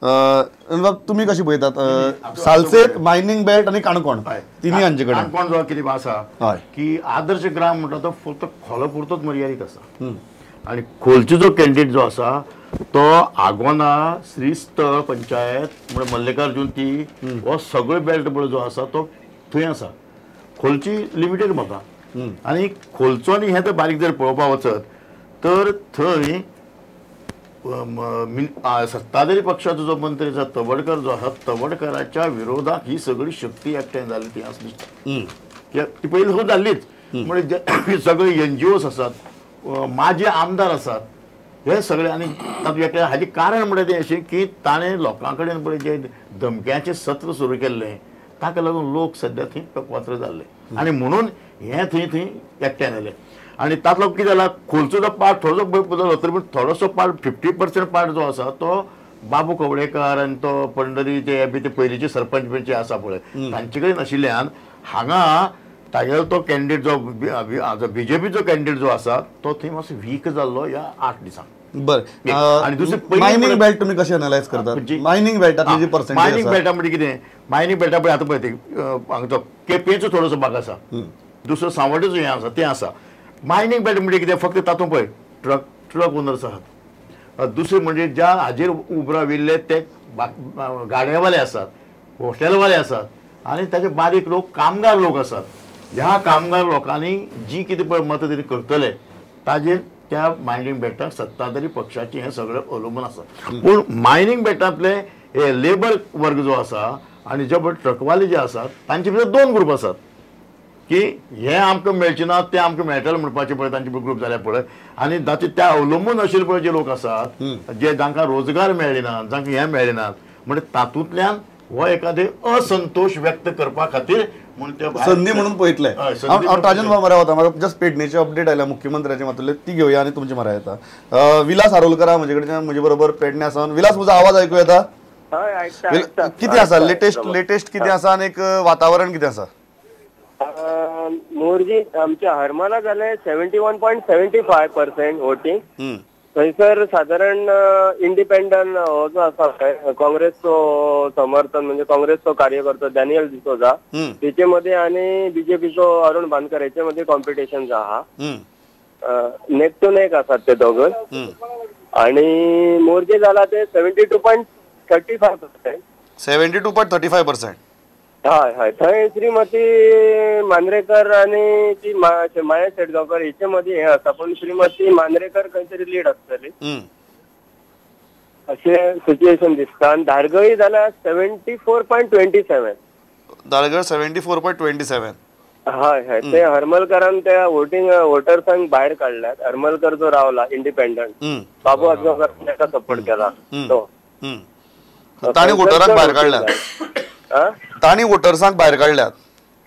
तुमी कशी पळयतात सालसेत, मायनिंग बेल्ट आनी काणकोण तिनूय हांचे कडेन? काणकोण जो कितें आसा की आदर्श ग्राम म्हणटा तो फक्त खोलो पुरतोच मर्यादीत आसा आनी खोलचो जो कॅन्डिडेट जो आसा तो आगोना श्रीस्थळ पंचायत म्हणजे मल्लिकार्जून ती हो सगळो बेल्ट पळय जो आसा तो थंय आसा. खोलची लिमिटेड मतां आनी खोलचो आनी हें तर बारीक जर पळोवपाक वचत तर थंय सत्ताधारी पक्षाचो जो मंत्री आसा तवडकर जो आसा तवडकराच्या विरोधाक ही सगळी शक्ती एकठांय जाल्ली ती आसा दिसता. ती पयलीं सुद्दां जाल्लीच म्हणजे सगळे एनजीओस आसात, माजी आमदार आसात, हे सगळे आनी तातूंत एकलें हाजें कारण म्हणल्यार तें अशें की ताणें लोकां कडेन पळय जें धमक्याचें सत्र सुरू केल्लें ताका लागून लोक सद्या थंय पात्र जाल्ले आनी म्हणून हें थंय थंय एकठांय जालें. आनी तातलो कितें जाला खोलचो जो पार्ट थोडोसो बदललो तरी पूण थोडोसो पार्ट 50% पार्ट जो आसा तो बाबू कवळेकार आनी तो पंडरी ते बी ते पयलींचे सरपंच बी जे आसा पळय तांचे कडेन आशिल्ल्यान हांगा तागेलो तो कॅन्डिडेट जो बीजेपीचो कॅन्डिडेट जो आसा तो थंय मातसो वीक जाल्लो ह्या 8 दिसांक. बरें, आनी दुसरें मायनिंग बेल्ट तुमी कशें एनालायज करतात? मायनिंग बेल्टातली जी पर्सेंटेज मायनिंग बेल्टा म्हणजे कितें, मायनिंग बेल्टा पळय आतां पळय ते हांगचो केपेंचो थोडोसो भाग आसा, दुसरो सांवड्डेचो हें आसा तें आसा. मायनिंग बेल्ट म्हणजे कितें फक्त तातूंत पळय ट्रक ओनर्स आहात, दुसरें म्हणजे ज्या हाजेर उब राविल्ले ते गाडयेवाले आसात, हॉटेलवाले आसात आनी ताचे बारीक लोक कामगार लोक आसात. ह्या कामगार लोकांनी जी कितें पळय मतां तरी करतले ताजेर त्या मायनिंग बेल्टाक सत्ताधारी पक्षाचें हें सगळें अवलंबून आसा. पूण मायनिंग बेल्टांतले हे लेबर वर्ग जो आसा आनी जे पळय ट्रकवाले जे आसात तांचे भितर 2 ग्रूप आसात की हे आमकां मेळचे ना ते आमकां मेळटले म्हणपाचे पळय तांचे ग्रूप जाल्या पळय आनी ताचे त्या अवलंबून आशिल्ले पळय जे लोक आसात जे जांकां रोजगार मेळ्ळे ना, जांकां हें मेळ्ळें ना, म्हणजे तातूंतल्यान हो एखादे असंतोष व्यक्त करपा खातीर संदी म्हणून पळयतले. हांव राजन बाब मरा वता, म्हाका जस्ट पेडणेची अपडेट आयल्या मुख्यमंत्र्याचे मातुल्ले ती घेवया आनी तुमचे मरा येता. विलास आरोलकर म्हजे कडेन म्हजे बरोबर पेडणे आसा. विलास, म्हजो आवाज आयकूं येता? कितें आसा लेटेस्ट, लेटेस्ट कितें आसा आनी एक वातावरण कितें आसा? मोरजी आमच्या हरमला जालें 71.75% वोटींग. थंयसर सादारण इंडिपेंडंट हो जो आसा काँग्रेसचो समर्थन म्हणजे काँग्रेसचो कार्यकर्तो डॅनियल डिसोजा तेचे मदीं आनी बीजेपीचो अरुण बांदकर हेचे मदीं कॉम्पिटिशन आहा. नेक टू नेक आसात ते दोगूय. आनी मोरजे जाला ते 72.35%. 72.35%. हय हय, थंय श्रीमती मांद्रेकर आनी ती माया शेटगांवकर हेचे मदीं हें आसा, पूण श्रीमती मांद्रेकर खंय तरी लीड आसतली अशें सिच्युएशन दिसता. आनी धारगळी जाल्यार 74.27. धारगळ 74.27. हय हय, ते हरमलकरान त्या वोटींग वोटर्सांक भायर काडल्यात. हरमलकर जो रावला इंडिपेंडंट, बाबू आजगांवकर ताका सपोर्ट केला तो ताणी वोटरांक भायर काडल्यात, ताणी वोटर्सांक भायर काडल्यात.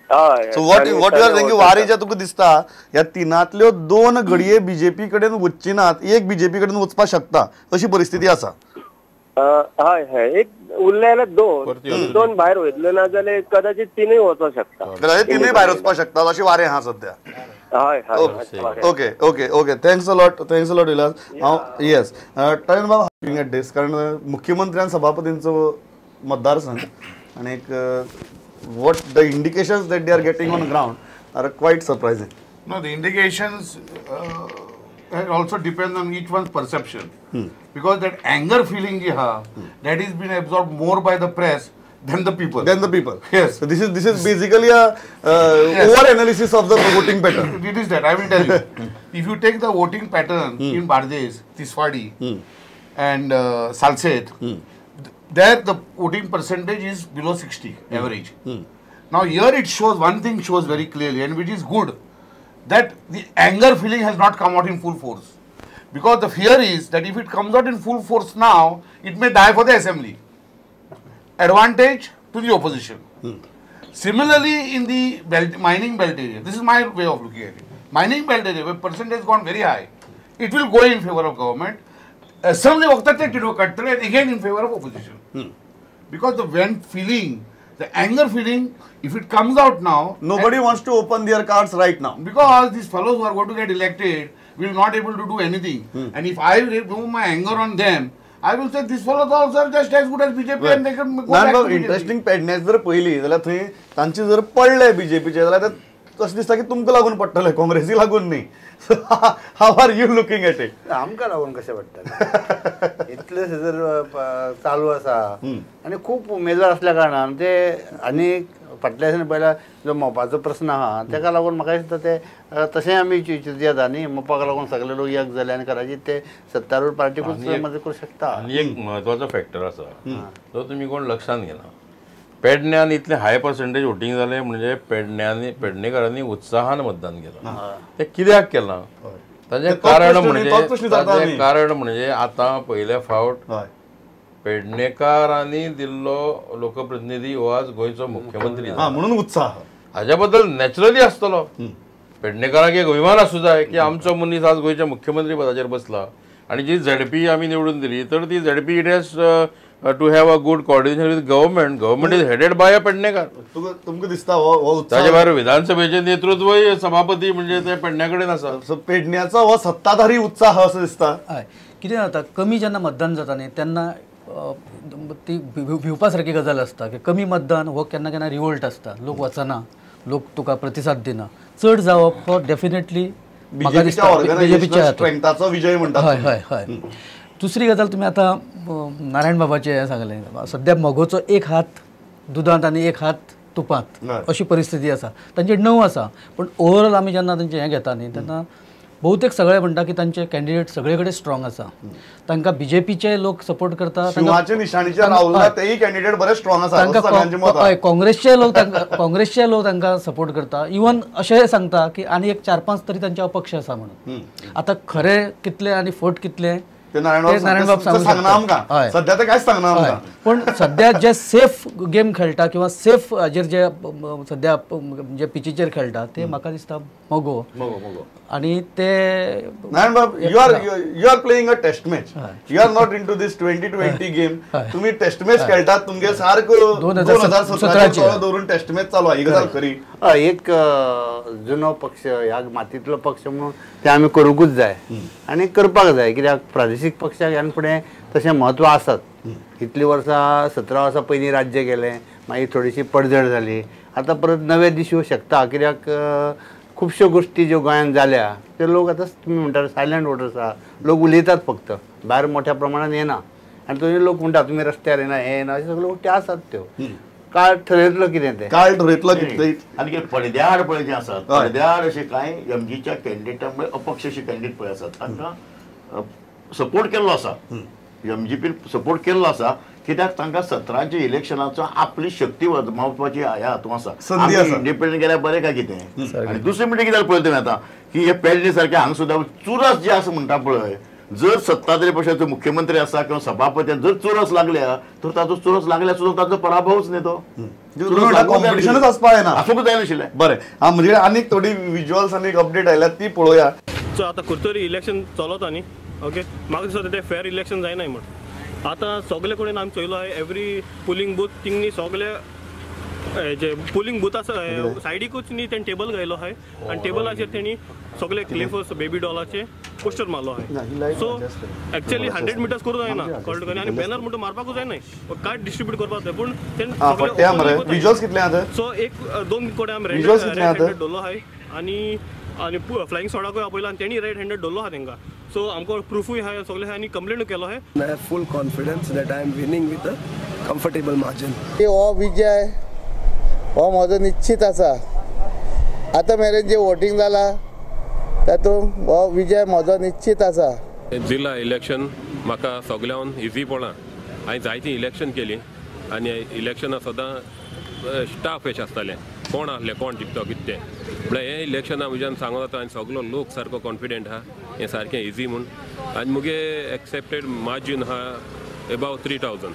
So what you are thinking, वारी जे तुका दिसता ह्या तिनांतल्यो 2 घडये बीजेपी कडेन वचची नात, एक बीजेपी कडेन वचपाक शकता अशी परिस्थिती आसा. हय हय, एक उरले जाल्यार 2 भायर वयतले ना जाल्यार कदाचित 3 वचोंक शकता, कदाचित 3 भायर वचपाक शकता अशी वारें आहा सद्या. हय हय, okay okay okay, thanks a lot, thanks a lot Vilas. हांव येस टायम बाब एट दीस, कारण मुख्यमंत्र्यान सभापतींचो मतदारसंघ आनी एक what the indications that they are getting on ground are quite surprising. No, the indications also depend on each one's perception. Because that anger feeling you have, that is been absorbed more by the press than the people. Than the people. Yes. So this is basically a over analysis of the voting pattern. It is that, I will tell you. If you take the voting pattern in Bardez, Tiswadi and Salcete, there the voting percentage is below 60 average. Now here it shows, one thing shows very clearly, and which is good, that the anger feeling has not come out in full force. Because the fear is that if it comes out in full force now, it may die for the assembly. Advantage to the opposition. Similarly, in the belt, mining belt area, this is my way of looking at it. Mining belt area, where percentage has gone very high, it will go in favor of government. Assembly again in favor of opposition. Because the vent feeling, the anger feeling, if it comes out now... Nobody wants to open their cards right now. Because these fellows who are going to get elected will not able to do anything. And if I remove my anger on them, I will say this fellows also are just as good as BJP and they can go back to interesting. पेडण्याच जर पळयली जाल्यार थंय तांचे जर पडले बीजेपीचे जाल्यार तशें दिसता की तुमकां लागून पडटलें, काँग्रेसी लागून न्ही. How are you looking at it? आमकां लागून कशें पडटलें? इतलें जर चालू आसा आनी खूब उमेदवार आसल्या कारणान ते आनी फाटल्या दिसांनी पयल्या जो मोपाचो प्रस्न आहा तेका लागून म्हाका दिसता ते तशें आमी चिंतया न्ही, मोपाक लागून सगळे लोक एक जाले आनी कदाचीत ते सत्तारूढ पार्टीकूच मदत करूं शकता. आनी एक म्हत्वाचो फॅक्टर आसा तो तुमी कोण लक्षांत घेना. पेडण्यान इतलें हाय पर्संटेज वोटींग जालें म्हणजे पेडण्यांनी पेडणेकारांनी उत्साहान मतदान केलां. तें कित्याक केलां ताजें कारण म्हणजे ताजें कारण म्हणजे आतां पयले फावट पेडणेकारांनी दिल्लो लोकप्रतिनिधी हो आज गोंयचो मुख्यमंत्री म्हणून उत्साह हाज्या बद्दल नॅचरली आसतलो. पेडणेकारांक एक अभिमान आसूं जाय की आमचो मनीस आज गोंयच्या मुख्यमंत्री पदाचेर बसला आनी जी झेडपी आमी निवडून दिली तर ती ZP it has to have a good coordination with government. Government is headed by a Pednekar. तुमकां दिसता हो ताजे भायर विधानसभेचें नेतृत्वय सभापती म्हणजे ते पेडण्या कडेन आसा. सो पेडण्याचो हो सत्ताधारी उत्साह असो दिसता. हय, कितें जाता कमी जेन्ना मतदान जाता न्ही तेन्ना ती भिवपा सारकी गजाल आसता की कमी मतदान हो केन्ना केन्ना रिवोल्ट आसता, लोक वचना, लोक तुका प्रतिसाद दिना. चड जावप हो डेफिनेटली म्हाका दिसता बीजेपीच्या स्ट्रेंथाचो विजय म्हणटा. हय हय हय. दुसरी गजाल तुमी आतां नारायण बाबाचें हें सांगलें, सद्या मगोचो एक हात दुदांत आनी एक हात तुपांत अशी परिस्थिती आसा. तांचे 9 आसा पूण ओवरऑल आमी जेन्ना तांचें हें घेता न्ही तेन्ना बहुतेक सगळे म्हणटा की तांचे कॅन्डिडेट सगळे कडेन स्ट्रॉंग आसा. तांकां बीजेपीचे लोक सपोर्ट करता, तांकां काँग्रेसचे लोक काँग्रेसचे लोक तांकां सपोर्ट करता. इवन अशें सांगता की आनी एक 4-5 तरी तांचे अपक्ष आसा म्हणून. आतां खरें कितलें आनी फट कितलें ते नारायण बाब सांगना आमकां, सद्या ते कांयच सांगना आमकां. पूण सद्या जे सेफ गेम खेळटा किंवा सेफ हाजेर जे सद्या जे पिचीचेर खेळटा ते म्हाका दिसता मगो मगो आनी ते नारायण बाब you are playing a test match, you are not into this 2020 game. तुमी टेस्ट मॅच खेळटात, तुमगे सारको 2017 दवरून टेस्ट मॅच चालू आहा. ही गजाल खरी. एक जुनो पक्ष ह्या मातींतलो पक्ष म्हणून ते आमी करूंकूच जाय आनी करपाक जाय, कित्याक प्रादेशीक पक्षाक ह्यान फुडें तशें म्हत्व आसात. इतलीं वर्सां 17 वर्सां पयलीं राज्य गेलें, मागीर थोडीशी पडझड जाली, आतां परत नवे दीस येवं शकता. कित्याक खुबश्यो गोश्टी ज्यो गोंयांत जाल्या त्यो लोक आतां तुमी म्हणटात सायलंट वोटर्स आहा, लोक उलयतात फक्त, भायर मोठ्या प्रमाणान येना आनी थंय लोक म्हणटा तुमी रस्त्यार येना, हें येना, अशें सगळ्यो गोश्टी आसात त्यो. काळ ठरयतलो कितें तें, काळ ठरयतलो कितें. आनी कितें पडद्याआड पळय जें आसा, पडद्याआड अशें कांय एमजीच्या कॅन्डिडेटा मुळे अपक्ष अशे कॅन्डिडेट पळय आसात तांकां सपोर्ट केल्लो आसा, एमजीपीन सपोर्ट केल्लो आसा, कित्याक तांकां 17च्या इलेक्शनाचो आपली शक्ती वजमावपाची ह्या हातूंत आसा. इंडिपेंडंट गेल्यार बरें काय कितें. आनी दुसरें म्हणजे कितें पळयता तुमी आतां की हे पेडणे सारके हांगा सुद्दां चुरस जे आसा म्हणटा पळय, जर सत्ताधारी पक्षाचो मुख्यमंत्री आसा किंवा सभापती जर चुरस लागल्या तर ताचो चुरस लागल्या सुद्दां ताचो पराभवच न्ही, तो कॉम्पिटिशनच आसपाक जायना, आसूंक जायनाशिल्लें. बरें, म्हणजे आनीक थोडी विज्युअल्स आनी अपडेट आयल्या ती पळोवया. सो आतां कुरतरी इलेक्शन चलता न्ही, ओके, म्हाका दिसता तें फेर इलेक्शन जायना म्हण. आतां सगळे कडेन आमी चोयलो आहा एवरी पोलिंग बूथ तिंगनी सगळे जे पोलिंग बूथ आसा सायडीकूच न्ही तेणी टेबल घायलो आहा आनी टेबलाचेर तेणी सगळे क्लेफर्स बेबी डॉलाचे पोस्टर मारलो आहा. सो एक्चुअली 100 मिटर्स करूं जायना कळ्ळें आनी बॅनर म्हणटा मारपाकूच जायना, कार्ड डिस्ट्रिब्यूट करपाक जाय. पूण तेणी सो 1-2 कडेन आमी रेड हँडेड दवरलो आहा आनी आनी फ्लायिंग स्क्वॉडाकूय आपयला आनी तेणी रेड हँडेड दवरलो आहा तेंकां. सो आमकां प्रुफूय आहा सगळें आहा आनी कंप्लेनूय केलो आहा. I have full confidence that I am winning with a comfortable margin. हो विजय हो म्हजो निश्चित आसा. आतां मेरेन जे वोटींग जाला तातूंत हो विजय म्हजो निश्चित आसा. जिल्ला इलेक्शन म्हाका सगळ्यान इजी पडलां. हांवें जायतीं इलेक्शन केलीं आनी इलेक्शनां सदां स्टाफ अशें आसतालें, कोण आहले कोण जिखतो कितें तें. म्हळ्यार हें इलेक्शनां म्हज्यान सांगूं जाता आनी सगलो लोक सारको कॉन्फिडंट आहा हें सारकें इजी म्हूण. आनी मुगे एक्सेप्टेड मार्जीन आहा एबाव 3000.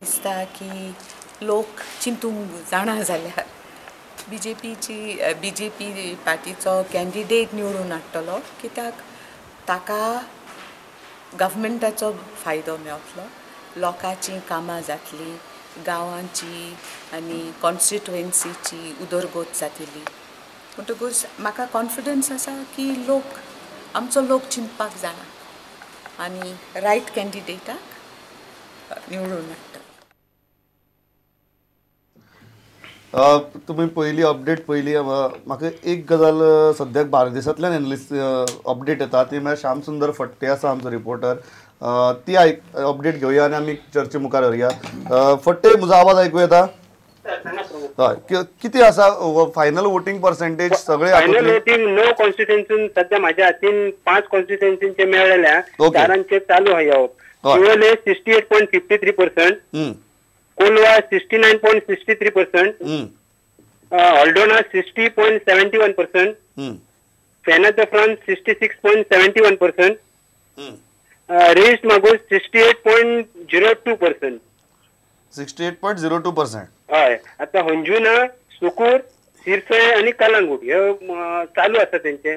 दिसता की लोक चिंतूंक जाणा जाल्यार बीजेपी पार्टीचो कॅन्डिडेट निवडून हाडटलो, कित्याक ताका गव्हर्मेंटाचो फायदो मेळटलो, लोकांची कामां जातली, गांवांची आनी कॉन्स्टिट्युएन्सीची उदरगत जातली. म्हणटकूच म्हाका कॉन्फिडन्स आसा की लोक आमचो लोक चिंतपाक जाणा आनी रायट कॅन्डिडेटाक निवडून हाडटा. तुमी पयली अपडेट पयली. म्हाका एक गजाल सद्याक बार्देसांतल्यान एनलिस्ट अपडेट येता ती म्हळ्यार श्याम सुंदर फट्टे आसा आमचो रिपोर्टर, ती अपडेट घेवया आनी आमी चर्चे मुखार व्हरया. फट्टे, म्हजो आवाज आयकूं येता? हय, कितें आसा फायनल वोटींग पर्सेंटेज सगळे? फायनल वोटींग 9 कॉन्स्टिट्युएन्सीन सध्या माझ्या हातीन 5 कॉन्स्टिट्युएन्सीचे मेळ्ळेल्या, 4 चालू आहा येवप. Siolim 68.53%, Colva 69.63%, Aldona 60.71%, Penha de Franca 66.71%, Reis Magos 68.02%. 68.02%. हय. आता हंजुना, सुकूर, सिरसय आनी कलांगूट हे चालू आसा तेंचे.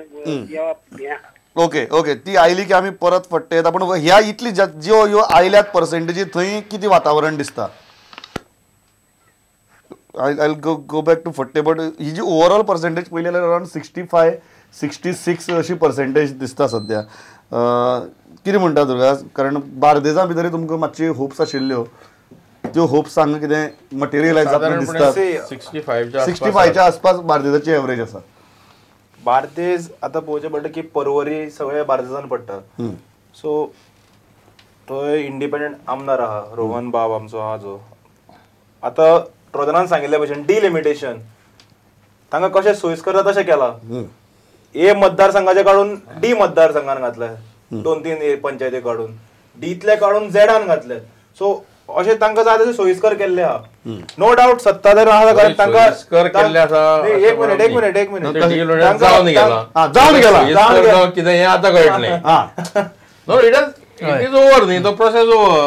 ओके ओके, ती आयली की आमी परत फट्टे येता. पूण ह्या इतली ज्यो ह्यो आयल्यात पर्सेंटेजी थंय कितें वातावरण दिसता? I go back to Phadte, but he ji overall percentage पळयली जाल्यार अरावंड 65 66 अशी पर्सेंटेज दिसता सद्या. कितें म्हणटा दुर्गा? कारण बार्देजा भितर तुमकां मातशी होप्स आशिल्ल्यो, त्यो होप्स हांगा कितें मटेरियलायज जातना दिसतात. 65च्या आसपास बार्देजाची एवरेज आसा. बार्देज आतां पळोवचें पडटा की परवरी सगळे बार्देजान पडटा. सो थंय इंडिपेंडंट आमदार आहा रोहन बाब आमचो आहा जो. आतां ट्रोजनान सांगिल्ल्या भशेन डिलिमिटेशन तांकां कशें सोयीस्कर जाता तशें केलां. ए मतदारसंघाचे काडून डी मतदारसंघान घातले, 2-3 पंचायती काडून डीतले काडून झेडान घातले. सो अशें तांकां जाय तशें सोयीस्कर केल्लें आहा. नो डावट सत्ताधारी आहा कारण तांकां एक मिनिट एक मिनिट एक मिनिट कितें हें आतां कळटलें. It is over न्ही, तो प्रोसेस ओवर.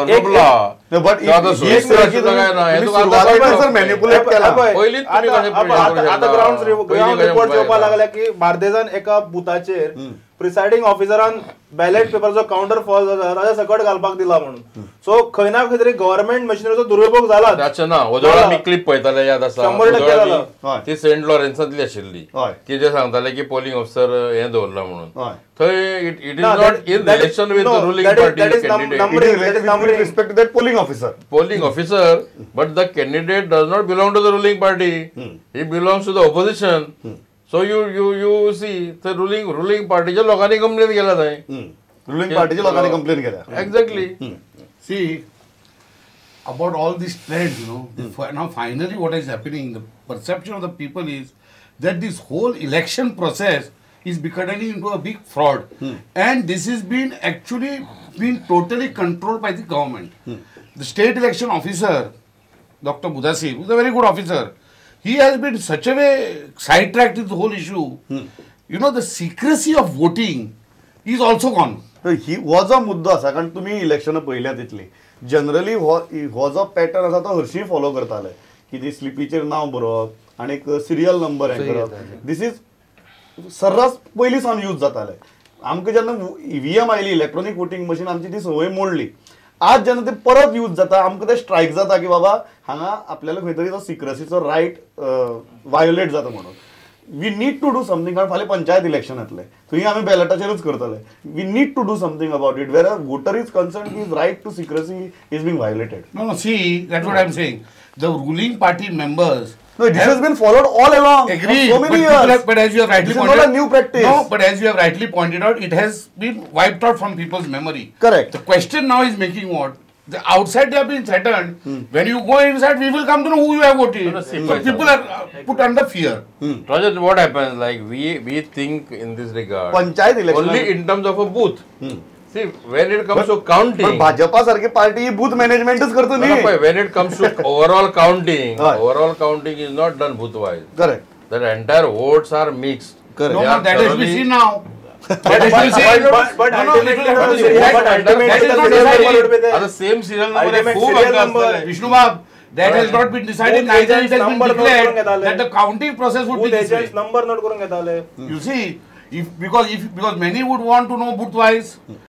आतां ग्रावंड रिपोर्ट येवपाक लागल्या की बार्देजान एका बुथाचेर प्रिसायडींग ऑफिसरान बॅलेट पेपराचो कावंटर फॉल्स जाता ताच्या सकट घालपाक दिला म्हणून. सो खंय ना खंय तरी गव्हर्मेंट मशिनरीचो दुरुपयोग जाला. ना, ओदोळा आमी क्लिप पळयताले, याद आसा, 100% जाला. ती सेंट लॉरेन्सांतली आशिल्ली की जे सांगताले की पोलिंग ऑफिसर हें दवरला म्हणून. थंय it is not in relation with the ruling party candidate. Respect to that polling officer. Polling officer, but the candidate does not belong to the ruling party. He belongs to the opposition. So you you you see the ruling पार्टीच्या लोकांनी complain केला थंय. Ruling पार्टीच्या लोकांनी complain केला. Exactly. See about all these trends, you know, now finally what is happening, the perception of the people is that this whole election process is becoming into a big fraud. And this has been actually been totally controlled by the government. The state election officer, Dr. Mudasir, who is a very good officer, he has been such a way sidetracked with the whole issue. You know, the secrecy of voting is also gone. ही हो जो मुद्दो आसा, कारण तुमी इलेक्शनां पळयल्या तितली generally हो जो पॅटर्न आसा तो हरशीं फॉलो करताले की ती स्लिपीचेर नांव बरोवप आनी एक सिरियल नंबर हें करप. This is सर्रास पयलीं सावन यूज जाताले. आमकां जेन्ना EVM आयली, इलेक्ट्रॉनीक वोटींग मशीन, आमची ती संवय मोडली. आज जेन्ना ते परत यूज जाता आमकां ते स्ट्रायक जाता की बाबा हांगा आपल्याला खंय तरी तो सिक्रसीचो रायट वायोलेट जाता म्हणून. We need to do something. कारण फाल्यां पंचायत इलेक्शन येतलें, थंय आमी बॅलटाचेरूच करतले. We need to do something about it. Where a voter is concern, his right to secrecy is being violated. No, no, see, that's what I am saying. The ruling party members. No, this has been followed all along. Agree. For so many years. But as you have rightly this pointed is not a new practice. No, but as you have rightly pointed out, it has been wiped out from people's memory. Correct. The question now is making what? The outside they have been threatened. When you go inside, we will come to know who you have voted. No, no, see, so people are put under fear. Rajat, what happens? Like we think in this regard. Panchayat election only in terms of a booth. See, when it comes to counting, Bhajpa सारखी party booth मॅनेजमेंटच करतो न्ही. When it comes to overall counting, overall counting is not done booth wise. Correct. The entire votes are mixed. Correct. No, no, that is we see now. But same serial number, Vishnu Bab, that has not been decided. Neither it has been declared that the counting process would be this way. Number note करून घेताले. You see, if because many would want to know booth wise.